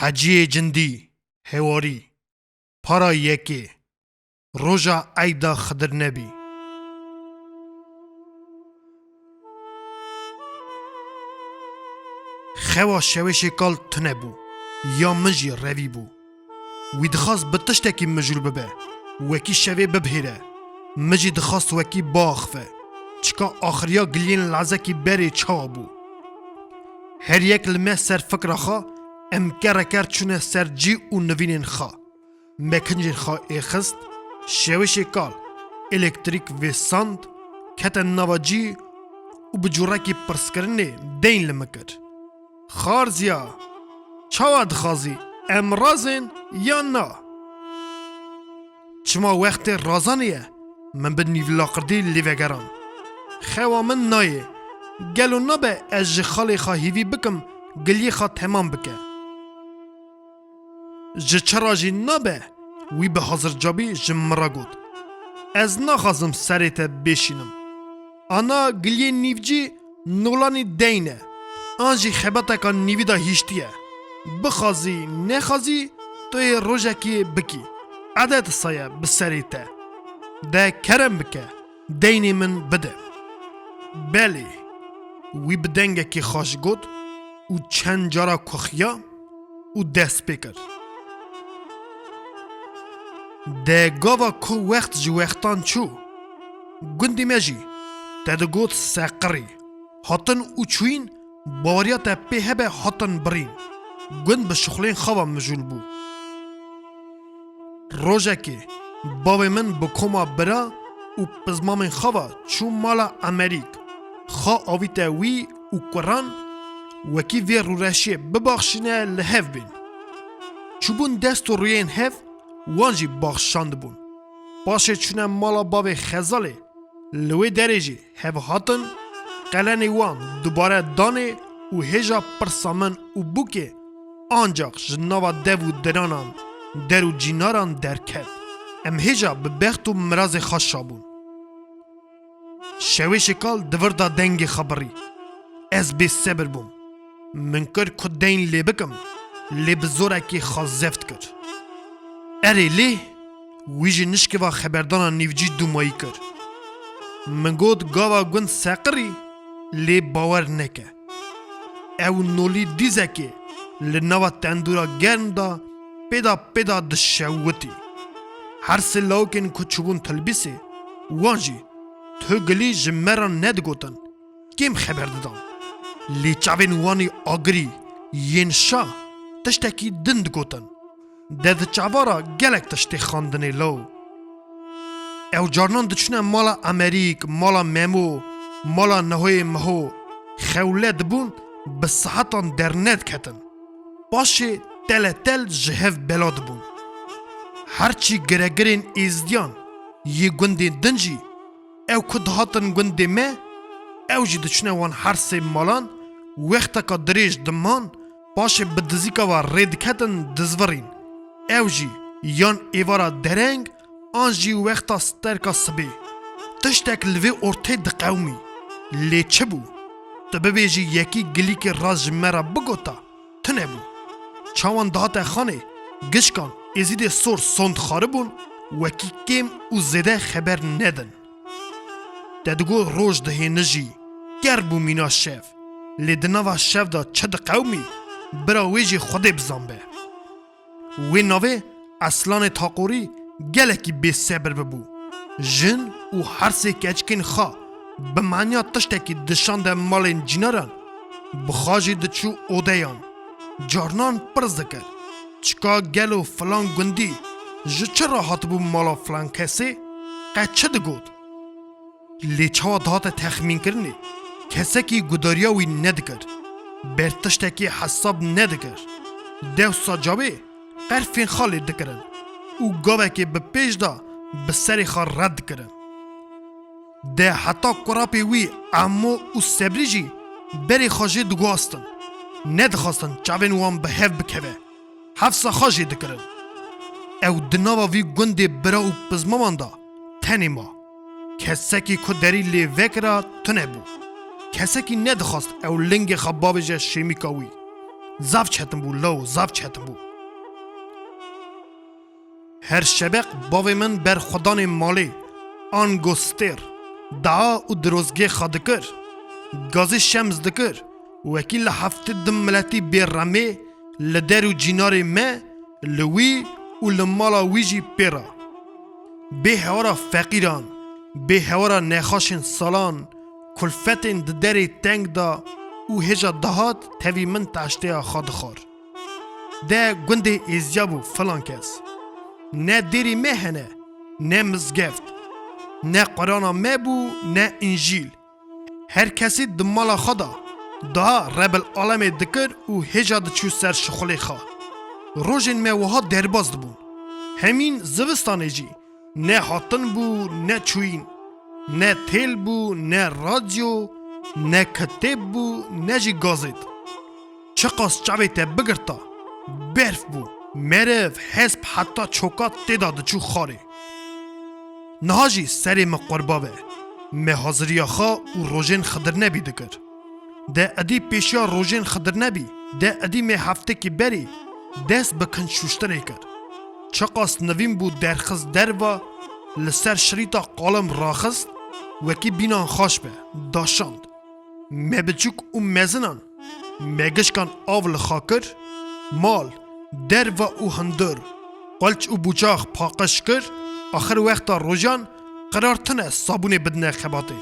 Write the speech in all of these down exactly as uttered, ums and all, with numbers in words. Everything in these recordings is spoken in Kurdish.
Heciyê Cindî, Hewarî, Para yekê, Roja Eyda Xidir Nebî. Xewa Şewêşê Kal tune bû, ya min jî revî bû. Wî dixwast bi tiştekî mijûl bibe, wekî şevê bibihêre. Min jî dixwast wekî biaxive, çika axiriya giliyên lezekî berê çawa bû. Her yek li me ser fikra xwe, em kereker çûne ser cî û nivînên xwe. Me kincên xwe êxist, Şewêşê Kal, elektrîk vêsand, kete nava cî û bi cûrekî pirskirinê deyn li min kir. Xarziya, çawa dixwazî, em razên yan na? Çima wextê razanê ye, min bi nîvlaqirdî lê vegeran. Xewa min nayê. Gelo nabe ez ji xalê xwe hîvî bikim, giliyê xwe temam bike? Ji çira jî nabe, wî bi hazircabî ji min re got. Ez naxwazim serê te bêşînim. Ana giliyê nîvcî nolanî deyn e, an jî xebateka nîvî de hiştiye. Bixwazî, nexwazî, tu yê rojekê bikî. Edet saye bi serê te. De kerem bike, deynê min bide. Belê, wî bi dengekî xweş got û çend cara kuxiya û dest pê kir. De gava ku wext ji wextan çû, gundê me jî te digot seqirî, hatin û çûyîn, baweriya te pê hebe hatin birîn. Gund bi şixulên xwe ve mijûl bû. Rojekê bavê min bi koma bira û pizmamên xwe ve çû mala Emerîk. Xwe avîte wî û kuran wekî vê rûreşiyê bibaxşîne li hev bên. Çûbûn dest û rûyên hev, wan jî baxşandibûn. Paşê çûne mala bavê Xezalê, li wê derê jî hev hatin, qelenê wan dubare danê û hêja pirsa min û bûkê ancax ji nava dev û diranan, der û cînaran derket. Em hêja bi bext û mirazê xwe şa bûn. Şewêşê Kal di vir de dengê xwe birî. Ez bêsebir bûm. Min kir ku deyn lê bikim, lê bi zorekî xwe zeft kir. Erê lê, wî jî nişkeva xeberdana nîvcî dûmayî kir. Min got gava gund seqirî, lê bawer neke. Ew nolî dîzekê li nava tendûra germ de pêda pêda dişewitî. Her sê lawikên ku çûbûn tilbîsê, wan jî tu gilî ji me re nedigotin, kêm xeber didan. Lê çavên wanî agirî yên şa tiştekî din digotin. De di çava re gelek tiştê xandinê law. Ew carnan diçûne mala Emerîk, mala Memo, mala Nehoyê Miho. Xewle dibûn, bi saetan dernediketin. Paşê tele tel ji hev bela dibûn. Herçî giregirên êzdiyan yê gundên din jî, ew ku dihatin gundê me, ew jî diçûne wan her sê malan, wexteka dirêj diman, paşê bi dizîka ve rê diketin dizvirîn. Ew jî yan êvara dereng, an jî wexta sterka sibê. Tiştek li vê ortê diqewimî. Lê çi bû? Tu bibêjî yekî gilîkê rast ji me re bigota? Tune bû. Çawan dihate xanê, gişkan, êzîdê sor sond xaribûn, wekî kêm û zêde xeber nedin. Te digot roj dihêni jî, ker bû mîna şev. Lê di nava şev de çi diqewimî, bira wê jî Xwedê bizanbe. Wê navê Eslanê Taqorî gelekî bêsebir bibû. Jin û her sê keçikên xwe bi manya tiştekî dişande malên cînaran, bi xwe jî diçû odeyan. Carnan pirs dikir, çika gelo filan gundî ji çi re hatibû mala filan kesê, qe çi digot? Lê çawa dihate texmînkirinê, kesekî gudariya wî nedikir, ber tiştekî hesab nedikir. Dewsa cawê qerfên xwe lê dikirin û gavekê bi pêş de bi serê xwe red dikirin. De heta kurapê wî Emo û Sebrî jî berê xwe jê diguhastin, nedixwastin çavên wan bi hev bikeve. Hefsa xwe jê dikirin. Ew di nava vî gundê bira û pizmaman de tenê ma. Kesekî ku derî lê vekira tune bû. Kesekî nedixwast ew lingê xwe bavêje şêmîka wî. Zaf çetin bû, law, zaf çetin bû. Her şebeq bavê min ber xwedanê malê, ango stêr, dua û dirozgê xwe dikir. Gazî şems dikir, wekî li heftê di miletî bê remê li der û cînarê me, li wî û li mala wî jî pê re. Bê hewara feqîran, bê hewara nexaşên salan, kulfetên di derê teng de û hêja dahat tevî min taştêya xwe dixwar. De gundê êziya bû filan kes. Ne dêrî me hene, ne mizgeft, ne Qurana me bû, ne Încîl. Her kesî di mala xwe de dua Rebil Alemê dikir û hêja diçû ser şixulê xwe. Rojên me wiha derbas dibûn. Hemîn zivistanê jî ne hatin bû, ne çûyîn. Ne têl bû, ne radyo, ne kitêb bû, ne jî gazêt. Çiqas çavê te bigirta, berf bû, meriv, hesp heta çoka tê de diçû xarê. Niha jî serê min qurba be. Me haziriya xwe û rojên Xidir Nebî dikir. De edî pêşiya rojên Xidir Nebî, de edî me heftekî berî dest bi kinçuştinê kir. Çiqas nivîn bû derxist derva, li ser şirîta qalim raxist, wekî bînan xaş be, daşand. Me biçûk û mezinan, me gişkan av li xwe kir, mal, derva û hundir, qulç û bûçax paqij kir, axir wexta rojan qirar tune sabûnê bidine xebatê.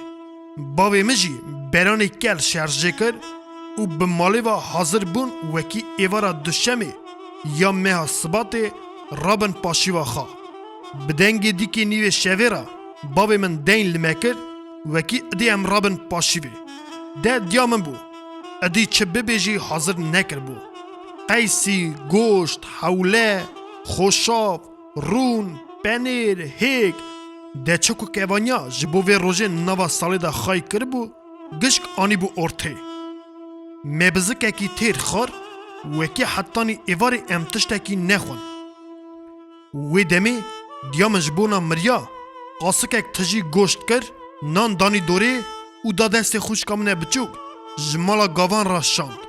Bavê min jî beranê kel şerjê kir û bi malê ve hazir bûn wekî êvara duşemê ya meha sibatê rabin paşîva xwe. Bi dengê dîkê nîvê şevê re bavê min deyn li me kir, wekî idî em rabin paşîvê. De diya min bû. Idî çi bibêjî hazir nekiribû. Qeysî, goşt, hewle, xoşaf, rûn, penêr, hêk. De çi ku kevaniya ji bo vê rojê nava salê de xay kiribû, gişk anîbû ortê. Me bi zikekî têr xwar, wekî hetanî êvarê em tiştekî nexwin. Wê demê diya min ji bona miriya qasikek tijî goşt kir, nan danî dorê û da destê xwişka min e biçûk, ji mala gavan re şand.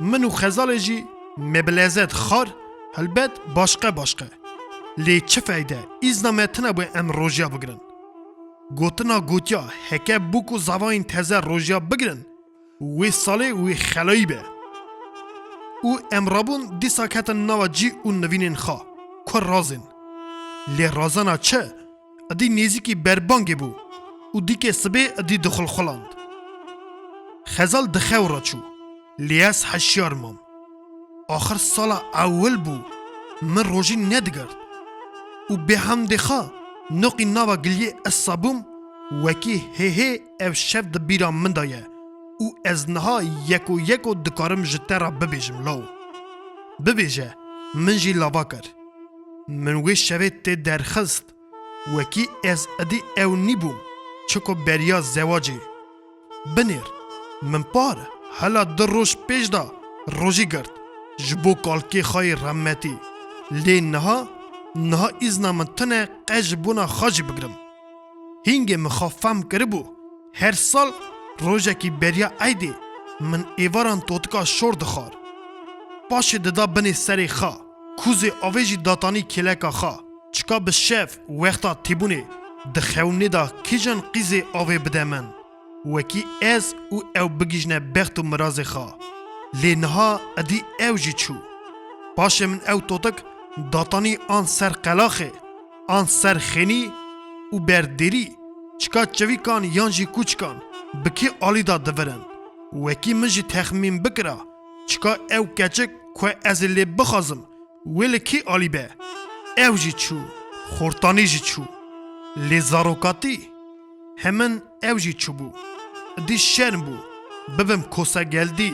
Min û Xezalê jî me bi lezet xwar, helbet başqe başqe. Lê çi feyde, îzna me tune bû em rojiya bigirin. Gotina gotiya, heke bûk û zavayên teze rojiya bigirin, wê salê wê xelayî be. Û em rabûn dîsa ketin nava cî û nivînên xwe, ku razên. Lê razana çi? Idî nêzîkî berbangê bû û dîkê sibê idî dixulxuland. Xezal di xew re çû, lê ez heşyar mam. Axir sala ewil bû, min rojî nedigirt. Û bê hemdê xwe noqî nava giliyê ez sabûm, wekî hê hê ev şev di bîra min de ye û ez niha yeko yeko dikarim ji te re bibêjim law. Bibêje, min jî lava kir. Min wê şevê tê derxist, wekî ez idî ew nîbûm, çiko beriya zewacê. Binêr, min par hela du roj pêş de rojî girt ji bo kalkê xwe yê rehmetî. Lê niha, niha îzna min tune qe ji bona xwe jî bigirim. Hîngê min xwe fehm kiribû, her sal rojekî beriya eydê min êvaran totika şor dixwar. Paşê dida binê serê xwe, kûzê avê jî datanî kêleka xwe. Çika bi şev wexta tîbûnê di xewnê de kîjan qîzê avê bide min, wekî ez û ew bigihîjne bext û mirazê xwe. Lê niha edî ew jî çû. Paşê min ew totik datanî an ser qelaxê, an ser xênî û ber dêrî, çika çivîkan yan jî kûçikan bi kî alî de divirin. Wekî min jî texmîn bikira, çika ew keçik ku ez ê lê bixwazim, wê li kî alî be? Ew jî çû. Xortanî jî çû. Lê zarokatî hemin ew jî çûbû. Dî şerm bû bibim kosegeldî,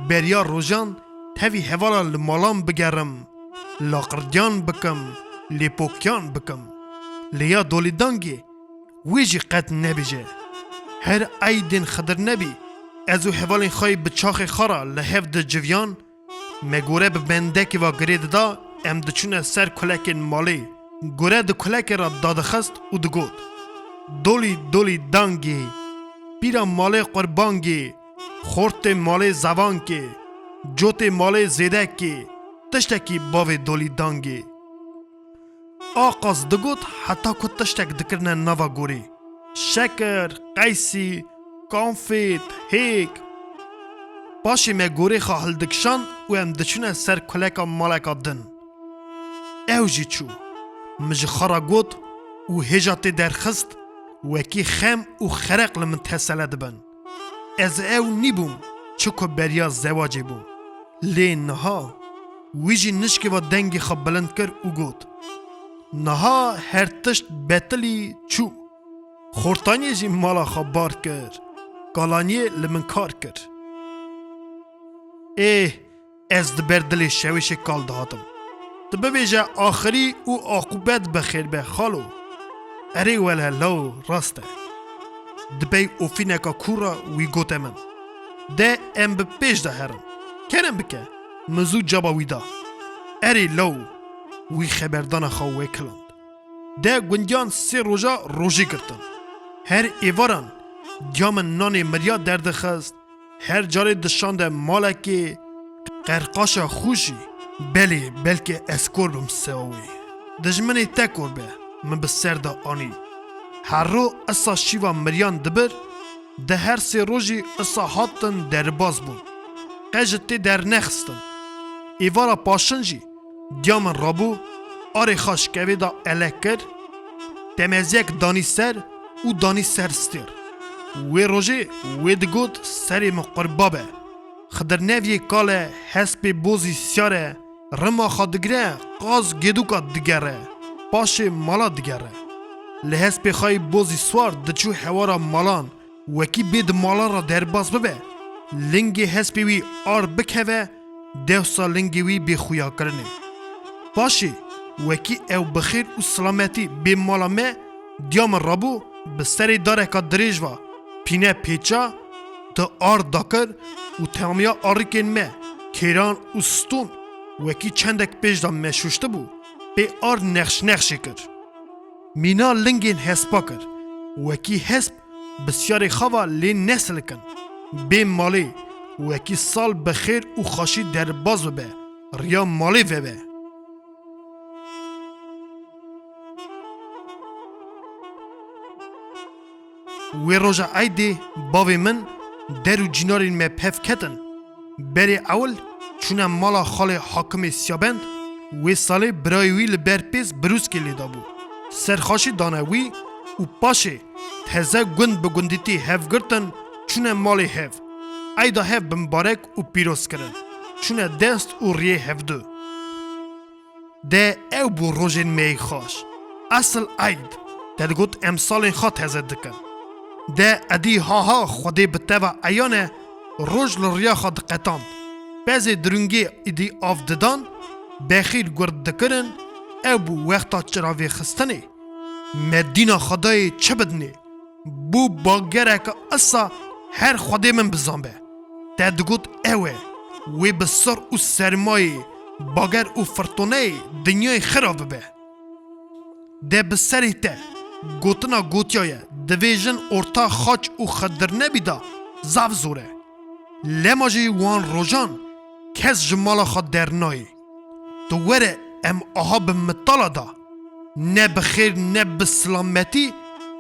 beriya rojan tevî hevala li malan bigerim, laqirdiyan bikim, lêpokiyan bikim. Lê ya dolîdangê wê jî qet nebêje. Her eydên Xidir Nebî, ez û hevalên xwe yê bi çaxê xwe re li hev diciviyan, me gore bi bendekê ve girê dida, em diçûne ser kulekên malê. Gore di kulekê re dadixist û digot, "Dolî, dolî dangê, pîra malê qurbangê, xortê malê zevankê, Cotê malê zêde kê, tiştekî bavê dolî dangê. Aqas digot heta ku tiştek dikirine nava gorê. Şekir, qeysî, konfêt, hêk. Paşê me gorê xwe hildikişand û em diçûne ser kuleka maleka din. Ew jî çû. Min ji xwe re got û hêja tê derxist, wekî xem û xereq li min tesele dibin. Ez ew nîbûm, çi ku beriya zewacê bûm. Lê niha wî jî nişkê ve dengê xwe bilind kir û got, "Niha her tişt betilî çû. Xortaniyê jî mala xwe bar kir. Kalaniyê li min kar kir." Ê, ez di ber dilê şewêşê kal dihatim. Tu bibêje axirî û aqûbet bi xêr be, xalo. Erê wele law, rast e. Di pey ofîneka kûr re wî gote min, "De em bi pêş de herin. Kerem bike, min zû caba wî da." Erê law, wî xeberdana xwe wekiland. De gundiyan sê roja rojê girtin. Her êvaran diya min nanê miriya derdixist, her carê dişande malekê qerqaşa xwe jî. Belê, belkê ez kor bim siya wê. Dijminê te kor be, min bi ser de anî. Her ro isa şîva miriyan dibir, di her sê rojî isa hatin derbas bûn. Qe ji tê dernexistin. Êvara paşin jî diya min rabû, arê xwe ji kevê de elek kir, temeziyek danî ser û danî ser stêr. Wê rojê wê digot, "Serê min qurba be." Xidirneviyê kale hespê bozî siyar e, rima xwe digire, qaz gêdûka digere, paşê mala digere. Li hespê xwe yî bozî siwar diçû hewara malan, wekî bê di malan re derbas bibe, lingê hespê wî ar bikeve, dewsa lingê wî bê xuyakirinê. Paşê, wekî ew bi xêr û silametî bê mala me, diya min rabû, bi serê dareka dirêj ve, pîne pêça, di ar dakir û temiya arikên me, kêran û stûn, wekî çendek pêş de me şuştibû, pê ar nexş nexşê kir. Mîna lingên hespa kir, wekî hesp bi siyarê xwe ve lê nesilikin. Bê malê, wekî sal bi xêr û xweşî derbas bibe, riya malê vebe. Wê roja eydê bavê min der û cînarên me pev ketin. Berê ewil çûne mala xalê Hakimê Siyabend, wê salê birayê wî li ber pêz birûskê lê dabû. Serxaşî dane wî û paşê teze gund bi gundîtî hev girtin, çûne malê hev. Eyda hev bi mibarek û pîroz kirin. Çûne dest û riyê hevdu. De ew bû rojên me yê xweş. Esil eyd, te digot em salên xwe teze dikin. De edî ha ha Xwedê bi te ve eyan e, roj li riya xwe diqetand. Pezê dirûngê îdî av didan, bexîr gurd dikirin, ew bû wexta çiravêxistinê. Me dîna Xwedayê çi bidinê? Bû bagereke isa her Xwedê min bizanbe. Te digot ew e, wê bi sir û sermayê, bager û firtoneyê dinyayê xira bibe. De bi serê te, gotina gotiyaye, divê jin orta xaç û xidirnebî de zaf zor e. Lema jî wan rojan kes ji mala xwe dernayê. Tu were em aha bi mitala da. Ne bi xêr ne bi silametî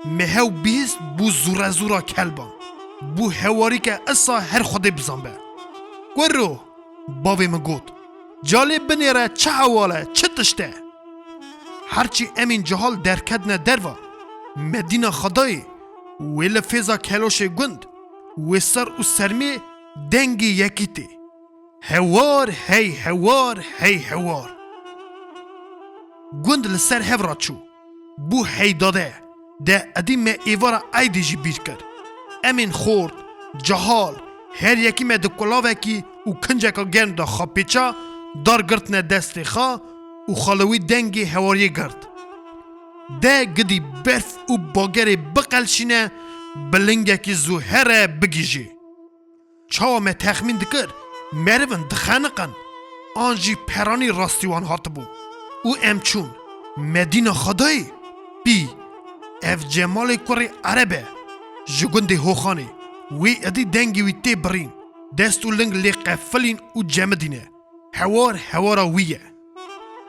me hew bihîst bû zûrezûra kelban. Bû hewarîke isa her Xwedê bizanbe. Kurro, bavê min got, calê binêre çi hewal e, çi tişt e? Herçî emîn cihal derketine derva, Medîna Xwedayê, wê li fêza keloşê gund, wê ser û sermê dengê yekî tê. Hewar hey hewar hey hewar. Gund li ser hev re çû. Bû heydade. De edî me êvara eydê jî bîr kir. Em ên xort, cehal, her yekî me di kulavekî û kinceka germ de xapêça dar girtine destê xwe û xwe li wî dengê hewariyê girt. De gidî berf û bagerê biqelşîne, bi lingekî zû here bigihîjê. Çawa me texmîn dikir, meriv in, dixeniqin, an jî peranî rastî wan hatibû. Û em çûn. Medîna Xwedayê, pî, ev Cemalê kurê Ereb e, ji gundê Hoxanê, wê edî dengê wî tê birîn. Dest û ling lê qefilîn û cemidîne. Hewar hewara wî ye.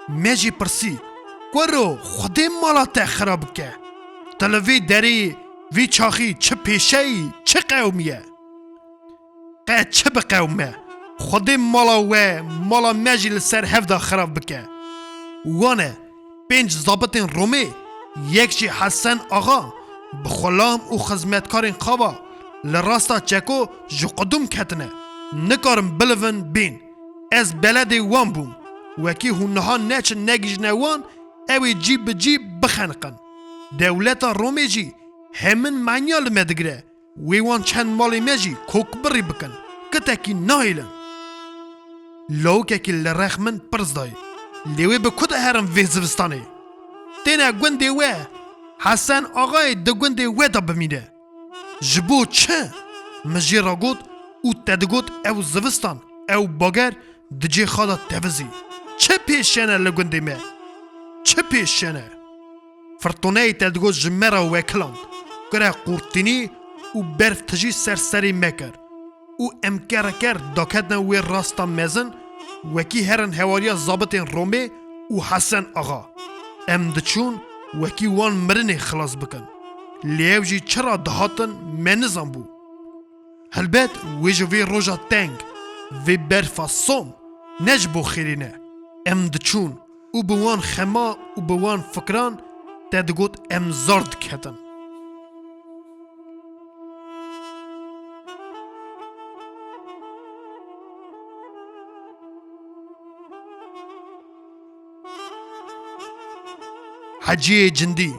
Me jî pirsî, Kuro, Xwedê mala te xira bike. Tu li vê derê, vî çaxî çi pêşeyî, çi qewmî ye? Qe çi biqewme? Xwedê mala we, mala me jî li ser hev de xirab bike. Wan e, pênc zabitên Romê, yek jî Hesen Axa, bi xulam û xizmetkarên xwe ve li rasta çeko ji qudûm ketine. Nikarin bilivin bên. Ez beledê wan bûm. Wekî hûn niha neçin negihîjine wan, ew ê cî bi cî bixeniqin. Dewleta Romê jî hemin manya li me digire. Wê wan çend malê me jî kokbirî bikin, kitekî nahêlin. Lawikekî li rex min pirs dayê. Lê wê bi ku de herin vê zivistanê? Têne gundê we, Hesen Axayê di gundê we de bimîne. Ji bo çi? Min jê re got û te digot ew zivistan, ew bager di cê xwe de tevizî. Çi pêşene li gundê me? Çi pêşene? Firtoneyê te digot ji me re wekiland, kire qurtînî û berf tijî ser serê me kir û em kereker daketine wê rasta mezin, wekî herin hewariya zabitên Romê û Hesen Axa. Em diçûn wekî wan mirinê xilas bikin. Lê ew jî çira dihatin me nizanbû. Helbet wê ji vê roja teng, vê berfa som ne ji bo xêrê ne. Em diçûn û bi wan xema û bi wan fikran te digot em zar diketin. Heciyê Cindî,